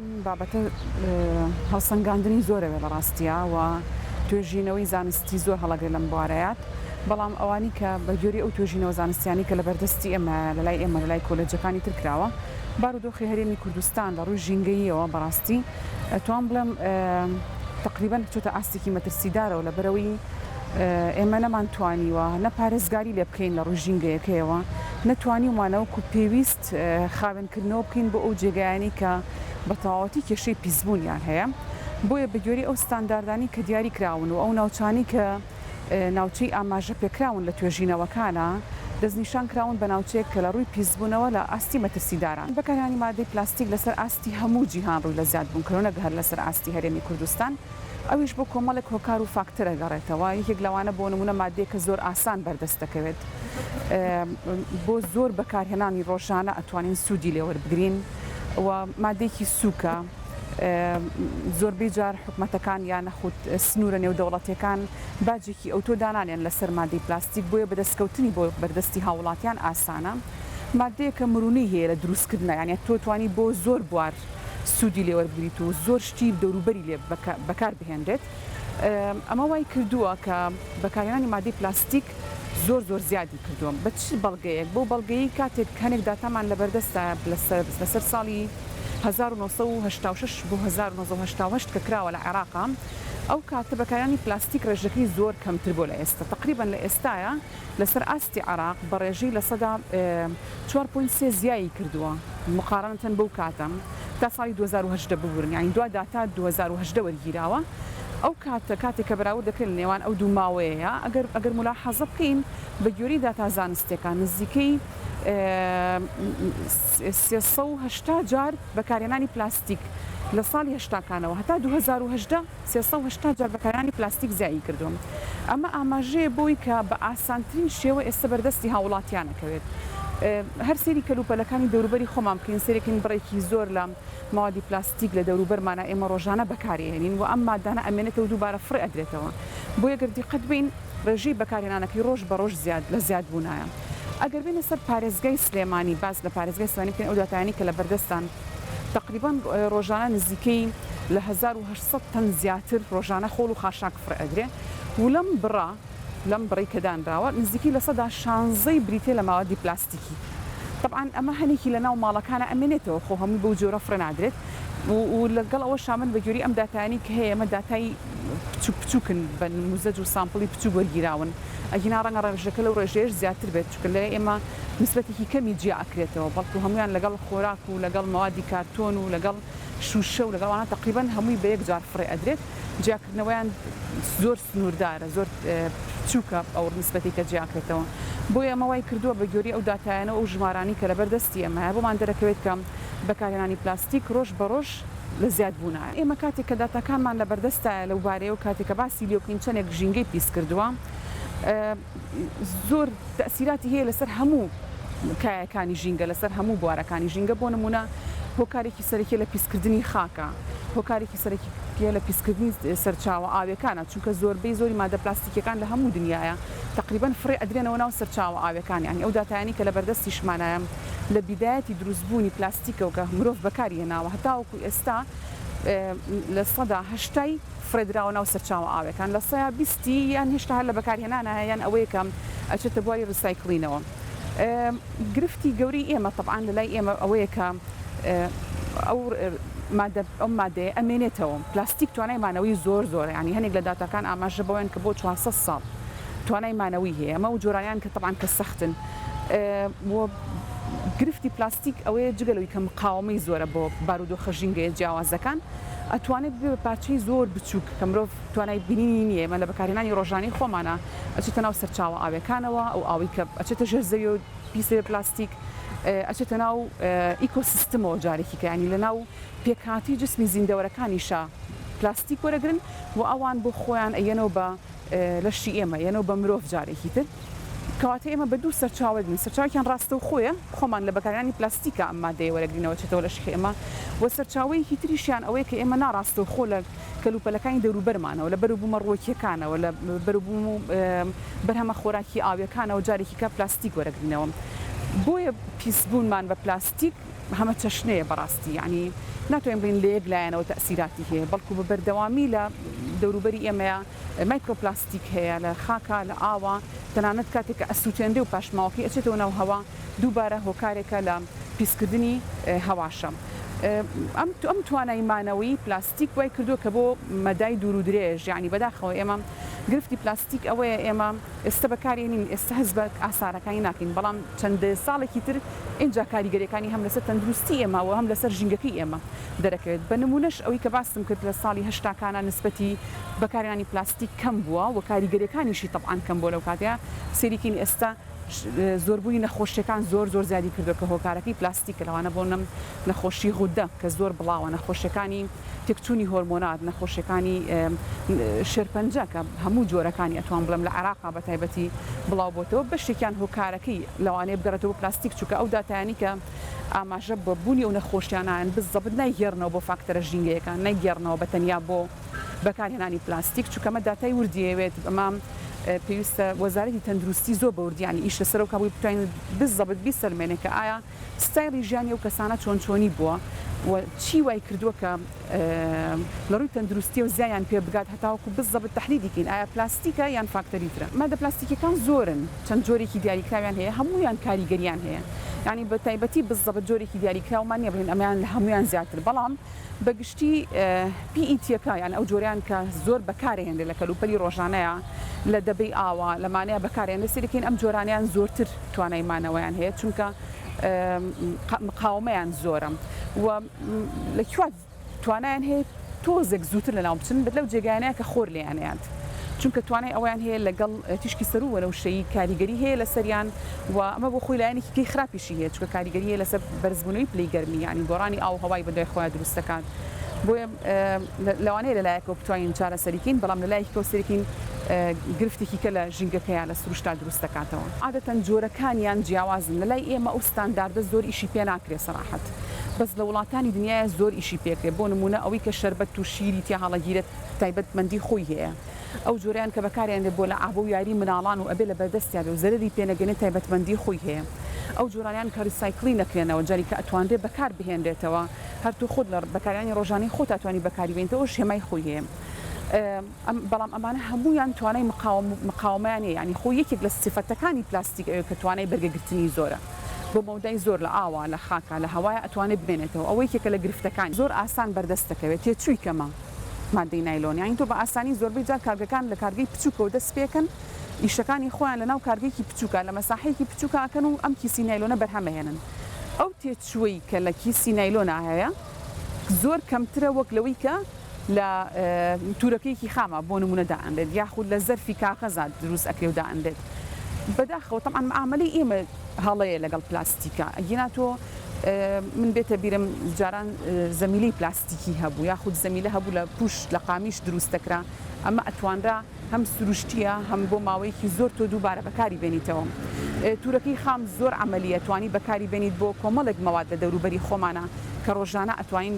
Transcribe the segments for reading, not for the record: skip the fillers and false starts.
ئەم بابەتە هەڵسەنگاندنی زۆر ئەوێ لە ڕاستیا و توێژینەوەی زانستی زۆر هەڵەگرێ لەم بوارەیات بەڵام ئەوانی کە بە گوێرەی ئەو توێژینەوە زانستیانەی کە لە بەردەستی ئێمەیە لە لای ئێمە لە لای کۆلێجەکانی تر کراوە بارودۆخی هەرێمی کوردستان لە ڕووی ژینگەییەوە بەڕاستی ئەتوان بڵێم تەقریبەن چۆتە ئاستێکی مەترسیدارەوە لەبەرئەوەی ئێمە نەمانتوانیوە نە پارێزگاری لێ بکەین لە ڕووی ژینگەیەکەیەوە نە توانیومانە وەکو پێویست خاوێنکردنەوە بکەین بۆ ئەو جێگایانەی کە بە تەواوەتی کێشەی پیسبوونیان هەیە بۆیە بە گوێرەی ئەو ستانداردانەی کە دیاری کراون و ئەو ناوچانەی کە ناوچەی ئاماژە پێکراون لە توێژینەوەکانا دەستنیشان کراون بە ناوچەیەک کە لە ڕووی پیسبوونەوە لە ئاستی مەترسیداران. بەکارهێنانی مادەی پلاستیک لەسەر ئاستی هەموو جیهان ڕووی لە زیادبوون کردووە نەک هەر لەسەر ئاستی هەرێمی کوردستان، ئەویش بۆ کۆمەڵێک هۆکار و فاکتەر ئەگەڕێتەوە، یەکێک لەوانە بۆ نموونە مادەیەکە زۆر ئاسان بەردەست دەکەوێت بۆ زۆر بەکارهێنانی ڕۆژانە ئەتوانین سوودی لێ وەربگرین و مادەیەکی سووکە. زۆربەی جار حکومەتەکان یا نەخود سنوورە نێودەوڵەتیەکان باجێکی ئەوتۆ دانانێن لەسەر مادەی پلاستیک بۆیە بەدەستکەوتنی بۆ بەردەستی هاووڵاتیان ئاسانە. مادەیەکە مرونەی هەیە لە دروستکردنا یانی تۆ توانی بۆ زۆر بوار سوودی لێ وەربگریت و زۆر شتی دەوروبەری لێ بەکار بهێنرێت. ئەمە وای کردووە کە بەکارهێنانی مادەی پلاستیک زۆر زۆر زیادی کردووە. بە چ بەڵگەیەک؟ بەو بەڵگەیەی کاتێک هەنێک داتامان لەبەردەستە لەسەر ساڵی 1986 بۆ 1988 کە کراوە لە عێراق ئەو کاتە بەکارهێنانی پلاستیک ڕێژەکەی زۆر کەمتر بووە لە ئێستا تەقریبەن لە ئێستایا لەسەر ئاستی عێراق بە ڕێژەی لەسەدا چوار point سێ زیایی کردووە مقارنەتەن بەو کاتە تا ساڵی 2018 ببورن یانی دوا داتا 2018 وەرگیراوە ئەو کاتە کاتێک کە بەراورد دەکرێت لە نێوان ئەو دوو ماوەیەیا ئەگەر ئەگەر مولاحەزە بکەین بە گوێرەی داتا زانستیەکان نزیکەی 380 جار بەکارهێنانی پلاستیک لە ساڵی هەشتاکانەوە هەتا 2018 380 جار بەکارهێنانی پلاستیک زیایی کردووە. ئەمە ئاماژەیە بۆی کە بە ئاسانترین شێوە ئێستا بەردەستی هاووڵاتیان ئەکەوێت. هەر سەیری کەلوپەلەکانی دەوروبەری خۆمان بکەین، سەیرەکەین بڕێکی زۆر لە مەوادی پلاستیک لە دەوروبەرمانا ئێمە ڕۆژانە بەکاری ئەهێنین و ئەم مادانە ئەمێنێتەوە دووبارە فڕێ ئەدرێتەوە. بۆیە گەر دیقەت بەین ڕێژەی بەکارهێنانەکەی ڕۆژ بە ڕۆژ زیاد لە زیادبوونایە. ئەگەر بێینە سەر پارێزگای سلێمانی، باس لە پارێزگای سلێمانی بکەین ئەو داتایانەی کە لەبەردەستان تەقریبەن ڕۆژانە نزیکەی لە 1800 تەن زیاتر ڕۆژانە خۆڵ و خاشاک فڕێ ئەدرێ و لەم بڕە لەم بڕەی کە دانراوە نزیکەی لە سەدا شانزەی بریتیە لە ماوادی پلاستیکی تەبعەن ئەمە هەنێکی لە ناو ماڵەکانا ئەمێنێتەوە خۆ هەمووی بەو جۆرە فڕێ نادرێت و لەگەڵ ئەوەشا من بە گوێرەی ئەم داتایانەی کە هەیە ئەمە داتای بچوک بچوکن بە نموزەج و sample ی بچوک وەرگیراون ئەگینا ڕەنگە ڕێژەکە لەو ڕێژەیەش زیاتر بێت چونکە لای ئێمە نسبەتێکی کەمی جیا ئەکرێتەوە بەڵکو هەموویان لەگەڵ خۆراک و لەگەڵ مەوادی کارتۆن و لەگەڵ شوشە و لەگەڵ ئەوانە تەقریبەن هەمووی بە یەک جار فڕێ ئەدرێت جیاکردنەوەیان زۆر سنووردارە زۆر بچووکە ئەو نسبەتەی کە جیاکرێتەوە بۆیە ئەمە وای کردووە بە گوێرەی ئەو داتایانە و ئەو ژمارانەی کە لەبەر دەستی ئێمەیە بۆمان دەرەکەوێت کە بەکارهێنانی پلاستیک ڕۆژ بە ڕۆژ لە زیادبوونایە. ئێمە کاتێک کە داتاکانمان لەبەردەستایە لەو بارەیەوە کاتێک کە باسی لێ بکەین چەندێک ژینگەی پیس کردووە زۆر تەئسیراتی هەیە لەسەر هەموو کایەکانی ژینگە لەسەر هەموو بوارەکانی ژینگە بۆ نموونە هۆکارێکی سەرەکیە لە پیسکردنی خاکە هۆکارێکی سەرەکیە لە پیسکردنی سەرچاوە ئاویەکانە چونکە زۆربەی زۆری مادە پلاستیکیەکان لە هەموو دنیایە تەقریبەن فڕێ ئەدرێنەوە ناو سەرچاوە ئاویەکان یانی ئەو داتایانەی کە لەبەردەستیشمانایە لە بیدایەتی دروستبوونی پلاستیکەوە کە مرۆڤ بەکاری هێناوە هەتاوەکو ئێستا لە سەدا هەشتای فڕێدراوە ناو سەرچاوە ئاویەکان لە سەیا بیستی یان هێشتا هەر لە بەکارهێنانایە یان ئەوەیە کە ئەچێتە بواری recycling ەوە. گرفتی گەورەی ئێمە تەبعەن لە لای ئێمە ئەوەیە کە ئەو مادە ئەو مادەیە ئەمێنێتەوە پلاستیک توانای مانەوەی زۆر زۆرە یانی هەنێک لە داتاکان ئاماژە بەوەن کە بۆ 400 ساڵ توانای مانەوەی هەیە ئەمە و جۆرانیان کە تەبعەن کە سەختن و گرفتی پلاستیک ئەوەیە جگە لەوەی کە مقاومەی زۆرە بۆ بارودۆخە ژینگەیە جیاوازەکان ئەتوانێت ببێ بە پارچەی زۆر بچووک کە مرۆڤ توانای بینینی نییە ئێمە لە بەکارهێنانی ڕۆژانەی خۆمانا ئەچێتە ناو سەرچاوە ئاویەکانەوە، ئەو ئاوەی کە ئەچێتە ژێر زەویەوە پیسە بە پلاستیک ئەچێتە ناو ئیکۆسیستمەوە جارێکی کە یانی لە ناو پێکهاتەی جسمی زیندەوەرەکانیشا پلاستیک وەرەگرن و ئەوان بۆ خۆیان ئەیەنەوە بە لەشی ئێمە یەنەوە بە مرۆڤ جارێکی تر کەواتە ئێمە بە دوو سەرچاوە دین سەرچاوێکیان ڕاستەوخۆیە خۆمان لە بەکارهێنانی پلاستیکا ئەم مادەیە وەرەگرینەوە چێتەوە لەشی ئێمە و سەرچاوەیەکی تریشیان ئەوەیە کە ئێمە ناڕاستەوخۆ لە کەلوپەلەکانی دەوروبەرمانەوە، لە بەروبوومە ڕووەکییەکانەوە، لە بەروبووم و بەرهەمە خۆراکییە ئاوییەکانەوە جارێکی کە پلاستیک وەرەگرینەوە. بۆیە پیسبوونمان بە پلاستیک. هەمەچەشنەیە بەڕاستی یانی ناتوانین بڵێین لە یەک لایەنەوە تەئسیراتی هەیە بەڵکو بە بەردەوامی لە دەوروبەری ئێمەیە مایکرۆپلاستیک هەیە لە خاکا لە ئاوا تەنانەت کاتێک کە ئەسووتێنرێ و پاشماوەکەی ئەچێتەوە ناو هەوا دووبارە هۆکارێکە لە پیسکردنی هەواشە. ئەم ئەم توانای مانەوەی پلاستیک وای کردووە کە بۆ مەدای دوور و درێژ یانی بەداخەوە ئێمە گرفتی پلاستیک ئەوەیە ئێمە ئێستە بەکاری هێنین ئێستە هەست بە ئاسارەکانی ناکەین بەڵام چەند دەیە ساڵێکی تر ئینجا کاریگەریەکانی هەم لەسەر تەندروستی ئێمە و هەم لەسەر ژینگەکەی ئێمە دەرەکەوێت بە نموونەش ئەوەی کە باسم کرد لە ساڵی هەشتاکانا نسبەتی بەکارهێنانی پلاستیک کەم بووە و کاریگەریەکانیشی تەبعەن کەم بووە لەو کاتەیا سەیری کەین ئێستا زۆربوونی نەخۆشیەکان زۆر زۆر زیادی کردووە کە هۆکارەکەی پلاستیکە لەوانە بۆ نم نەخۆشی غودە کە زۆر بڵاوە نەخۆشیەکانی تێکچوونی هۆرمۆنات نەخۆشیەکانی شێرپەنجە کە هەموو جۆرەکانی ئەتوان بڵێم لە عێراقا بە تایبەتی بڵاو بۆتەوە بەشێکیان هۆکارەکەی لەوانەیە بگەڕێتەوە بۆ پلاستیک چونکە ئەو داتایانەی کە ئاماژە بە بوونی ئەو نەخۆشیانەن بزەبت نایگێڕنەوە بۆ فاکتەرە ژینگەیەکان نایگێڕنەوە بە تەنیا بۆ بەکارهێنانی پلاستیک چونکە ئەمە داتای وردی ئەوێت ئەمە پێویستە وەزارەتی تەندروستی زۆر بە وردی یانی ئیش لەسەر ئەو کا بۆی بتوانین بزەبت بیسەلمێنێ کە ئایا ستایڵی ژیانی ئەو کەسانە چۆن چۆنی بووە و چی وای کردووە کە لە ڕووی تەندروستیەوە زیانیان پێ بگات هەتاوەکو بزەبت تەحلیلی کەین ئایا پلاستیکە یان فاکتەری ترە. مادە پلاستیکیەکان زۆرن چەند جۆرێکی دیاریکراویان هەیە هەموویان کاریگەریان هەیە یانی بە تایبەتی بزەبت جۆرێکی دیاریکراومان نیە بڵێین ئەمەیان لە هەموویان زیاتر بەڵام بە گشتی PET ەکە یان ئەو جۆرەیان کە زۆر بەکارئەهێنرێت لە کەلوپەلی ڕۆژانەیا لە دەبەی ئاوا لەمانەیە بەکارئەهێنرێت سەیرەکەین ئەم جۆرانەیان زۆرتر توانای مانەوەیان هەیە چونکە مقاومەیان زۆرە و لە کوێ توانایان هەیە تۆزێک زووتر لەناو بچن لەو جێگایانەیە کە خۆر لێیان ئەیات چونکە توانای ئەوەیان هەیە لەگەڵ تیشکی سەروو وەنەوشەیی کاریگەری هەیە لەسەریان و ئەمە بۆ خۆی لایەنێکی کەی خراپیشی هەیە چونکە کاریگەری هەیە لەسەر بەرزبوونەوەی پلەی گەرمی یانی گۆڕانی ئاو و هەوای بەدوای خۆیان دروست دەکات بۆیە لەوانەیە لە لایەکەوە بتوانین چارەسەری کەین بەڵام لە لایەکیکەوە سەیرکەین گرفتێکی کە لە ژینگەکەیا لە سروشتا دروست دەکاتەوە. عادەتەن جۆرەکانیان جیاوازن لە لای ئێمە ئەو ستانداردە زۆر ئیشی پێ ناکرێ سەراحەت بەس لە وڵاتانی دنیایا زۆر ئیشی پێکرێ بۆ نموونە ئەوەی کە شەربەت و شیری تیا هەڵەگیرێت تایبەتمەندی خۆی هەیە ئەو جۆرەیان کە بەکاریان دێت بۆ لەعابە و یاری مناڵان و ئەبێ لە بەردەستیا بێ و زەرەری پێ نەگەنێ تایبەتمەندی خۆی هەیە ئەو جۆرانەیان کە recycle ی نەکرێنەوە جاری کە ئەتوانرێ بەکار بهێنرێتەوە هەر تۆ خۆت لە بەکارهێنانی ڕۆژانەی خۆتا توانی بەکاری بێنیتەوە ئەوش هێمای خۆی هەیە بەڵام ئەمانە هەموویان توانای مقاومەیان هەیە یانی خۆ یەکێک لە سیفەتەکانی پلاستیک ئەوەیە کە توانای بەرگەگرتنی زۆرە بۆ مەودای زۆر لە ئاوا لە خاکا لە هەوایا ئەتوانێ بمێنێتەوە ئەوە یەکێکە لە گرفتەکانی زۆر ئاسان بەردەست دەکەوێت تێچووی کەمە مادەی نایلۆن یانی تۆ بە ئاسانی زۆربەی جار کارگەکان لە کارگەی بچووکەوە دەست پێکەن ئیشەکانی خۆیان لە ناو کارگەیەکی بچووکا لە مەساحەیەکی بچووکا ئەکەن و ئەم کیسی نایلۆنە بەرهەم ئەهێنن ئەو تێچووەی کە لە کیسی نایلۆنا هەیە زۆر کەمترە وەک لەوەی کە لە تورەکەیەکی خاما بۆ نمونە دائەنرێت یاخود لە زەرفی کاغەزا دروست ئەکرێ و دائەنرێت بەداخەوە تەبعەن معامەلەی ئێمە هەڵەیە لەگەڵ پلاستیکا ئەگینا تۆ من بێتە بیرم جاران زەمیلەی پلاستیکی هەبوو یاخود زەمیلە هەبوو لە پوش لە قامیش دروست دەکرا ئەمە ئەتوانرا هەم سروشتیە هەم بۆ ماوەیەکی زۆر تۆ دووبارە بەکاری بێنیتەوە. تورەکەی خام زۆر عەمەلیە توانی بەکاری بێنیت بۆ کۆمەڵێک مەواد لە دەوروبەری خۆمانا کە ڕۆژانە ئەتوانین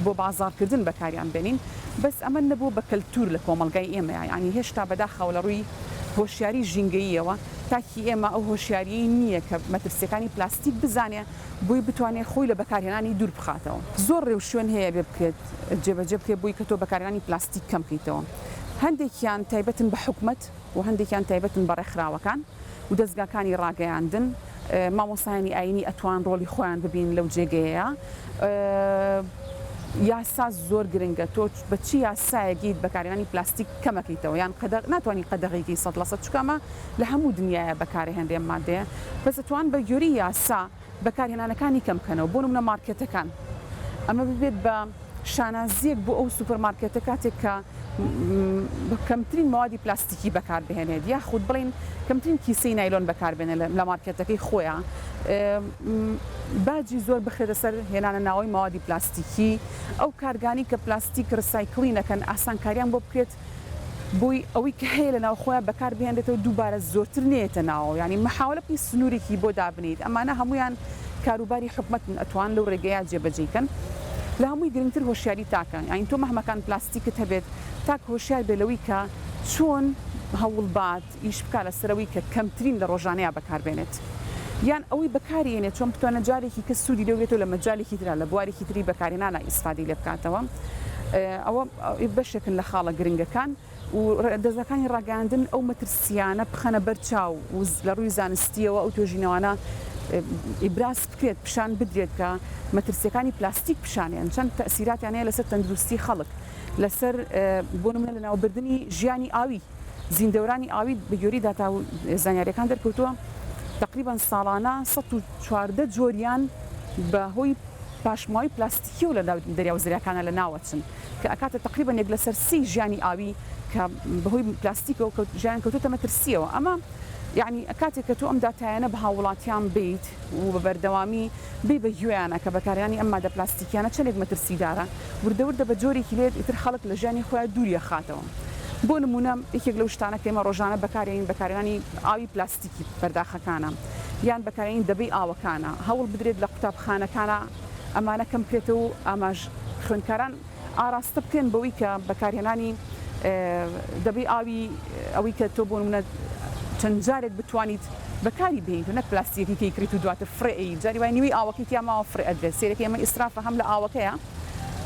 بۆ بازاڕکردن بەکاریان بێنین بەس ئەمە نەبووە بە کەلتور لە کۆمەڵگای ئێمەیا یانی هێشتا بەداخەوە لە ڕووی هۆشیاری ژینگەییەوە تاکی ئێمە ئەو هۆشیاریەی نییە کە مەترسیەکانی پلاستیک بزانێ بۆی بتوانێ خۆی لە بەکارهێنانی دوور بخاتەوە. زۆر ڕێوشوێن هەیە بێ بکرێت جێبەجێ بکرێت بۆی کە تۆ بەکارهێنانی پلاستیک کەم بکەیتەوە. هەندێکیان تایبەتن بە حکومەت و هەندێکیان تایبەتن بە ڕێکخراوەکان و دەزگاکانی ڕاگەیاندن. مامۆستایانی ئایینی ئەتوان ڕۆڵی خۆیان ببینن لەو جێگەیەیا. یاسا زۆر گرنگە تۆ بە چ یاسایەک یەیت بەکارهێنانی پلاستیک کەم ئەکەیتەوە یان قەدەغ ناتوانی قەدەغەی کەی 100% چونکە ئەمە لە هەموو دنیایا بەکارئەهێنرێ ئەم مادەیە بەس ئەتوان بە گوێرەی یاسا بەکارهێنانەکانی کەم بکەنەوە بۆ نمونە مارکێتەکان ئەمە ببێت بە شانازیەک بۆ ئەو سوپەر مارکێتە کاتێک کە کەمترین مەوادی پلاستیکی بەکار بهێنێت یاخود بڵێین کەمترین کیسەی نایلۆن بەکار بێنێت لە مارکێتەکەی خۆیان باجی زۆر بخرێتە سەر هێنانە ناوەی مەوادی پلاستیکی ئەو کارگانەی کە پلاستیک recycle ی نەکەن ئاسانکاریان بۆ بکرێت بۆی ئەوەی کە هەیە لە ناوخۆیا بەکار بهێنرێتەوە دووبارە زۆرتر نەیەتە ناوەوە یانی مەحاولە بکەی سنوورێکی بۆ دابنێیت ئەمانە هەموویان کاروباری حکومەتن ئەتوان لەو ڕێگەیە جێبەجێی کەن لە هەمووی گرنگتر هۆشیاری تاکە یانی تۆ مەهمەکان پلاستیکت هەبێت تاک هۆشیار بێ لەوەی کە چۆن هەوڵبات ئیش بکا لەسەر ئەوەی کە کەمترین لە ڕۆژانەیا بەکار بێنێت. یان ئەوەی بەکاری ئێنێت چۆن بتوانێت جارێکی کە سوودی لێ بگرێتەوە لە مەجالێکی ترا لە بوارێکی تری بەکارهێنانا ئیسفادەی لێ بکاتەوە ئەوە بەشێکن لە خاڵە گرنگەکان و دەزگاکانی ڕاگەیاندن ئەو مەترسیانە بخەنە بەر چاو و لە ڕووی زانستیەوە ئەو توێژینەوانە ئیبراز بکرێت پیشان بدرێت کە مەترسیەکانی پلاستیک پیشانیان چەند تەسیراتیان هەیە لەسەر تەندروستی خەڵک لەسەر بۆ نمونە لەناوبردنی ژیانی ئاوی زیندەورانی ئاوی بە گوێرەی داتا و زانیاریەکان دەرکەوتووە تەقریبەن ساڵانە 114 جۆریان بە هۆی پاشماوەی پلاستیکیەوە لە دەریا و زریاکانە لە ناوەچن کە ئەکاتە تەقریبەن یەک لەسەر سێی ژیانی ئاوی کە بەهۆی پلاستیکەوە ژیان کەوتۆتە مەترسیەوە ئەمە یعنی کاتێک کە تۆ ئەم داتایانە بە هاووڵاتیان بیت و بە بەردەوامی بێ بە گوێیانە کە بەکارهێنانی ئەم مادە پلاستیکیانە چەندێک مەترسیدارە، وردە وردە بە جۆرێکی لێت ئیتر خەڵک لە ژیانی خۆیان دووری ئەخاتەوە. بۆ نموونە یەکێک لەو شتانە کە ئێمە ڕۆژانە بەکارێنین بەکارهێنانی ئاوی پلاستیکی پەرداخەکانە یان بەکارهێنانی دەبەی ئاوەکانە، هەوڵ بدرێت لە قوتابخانەکانا ئەمانە کەم بکرێتەوە و ئاماژ خوێندکاران ئاراستە بکرێن بەوەی کە بەکارهێنانی دەبەی ئاوی ئەوەی کە تۆ بۆ نمونە چەند جارێک بتوانیت بەکاری بهێنیت و نەک پلاستیکەکەی کە ئەیکڕیت و دواتر فڕێ ئەیت جاری وای نیوەی ئاوەکەی تیا ماوە فڕێ ئەدرێت سەیرەکەی ئەمە ئیسرافە هەم لە ئاوەکەیە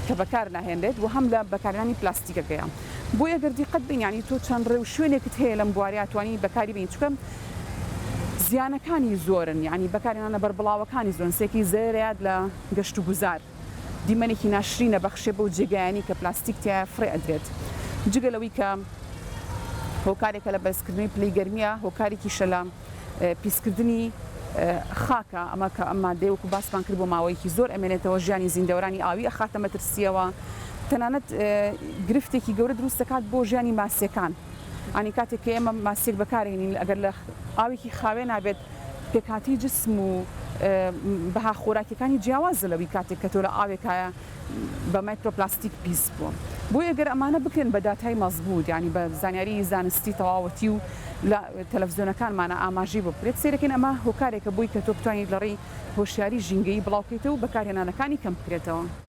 کە بەکار ناهێنرێت و هەم لە بەکارهێنانی پلاستیکەکەیە بۆیە گەر دیقەت بین یانی تۆ چەند ڕێوشوێنێکت هەیە لەم بوارەیا توانی بەکاری بێنی چونکە زیانەکانی زۆرن یانی بەکارهێنانە بەربڵاوەکانی زۆرن سێکی زەرەرەیات لە گەشتوگوزار دیمەنێکی ناشرین ئەبەخشێ بەو جێگایانەی کە پلاستیک تیایا فڕێ ئەدرێت. جگە لەوەی کە هۆکارێکە لە بەرزکردنەوەی پلەی گەرمیە، هۆکارێکیشە لە پیسکردنی خاکە، ئەمە کە ئەم مادەیە وەکو باسمان کرد بۆ ماوەیەکی زۆر ئەمێنێتەوە، ژیانی زیندەوەرانی ئاوی ئەخاتە مەترسییەوە، تەنانەت گرفتێکی گەورە دروست دەکات بۆ ژیانی ماسیەکان. یانی کاتێک کە ئێمە ماسیەک بەکارهێنین ئەگەر لە ئاوێکی خاوێنا بێت پێکهاتەی جسم و بەها خۆراکیەکانی جیاوازە لەوی کاتێک کە تۆ لە ئاوێکایە بە مایکرۆپلاستیک پیس بووە. بۆیە گەر ئەمانە بکرێن بە داتای مەزبووت یانی بە زانیاری زانستی تەواوەتی و لە تەلەفزیۆنەکانمانا ئاماژەی بۆ بکرێت سەیرەکەین ئەمە هۆکارێکە بۆی کە تۆ بتوانیت لە ڕێی هۆشیاری ژینگەیی بڵاوکەیتەوە و بەکارهێنانەکانی کەم بکرێتەوە.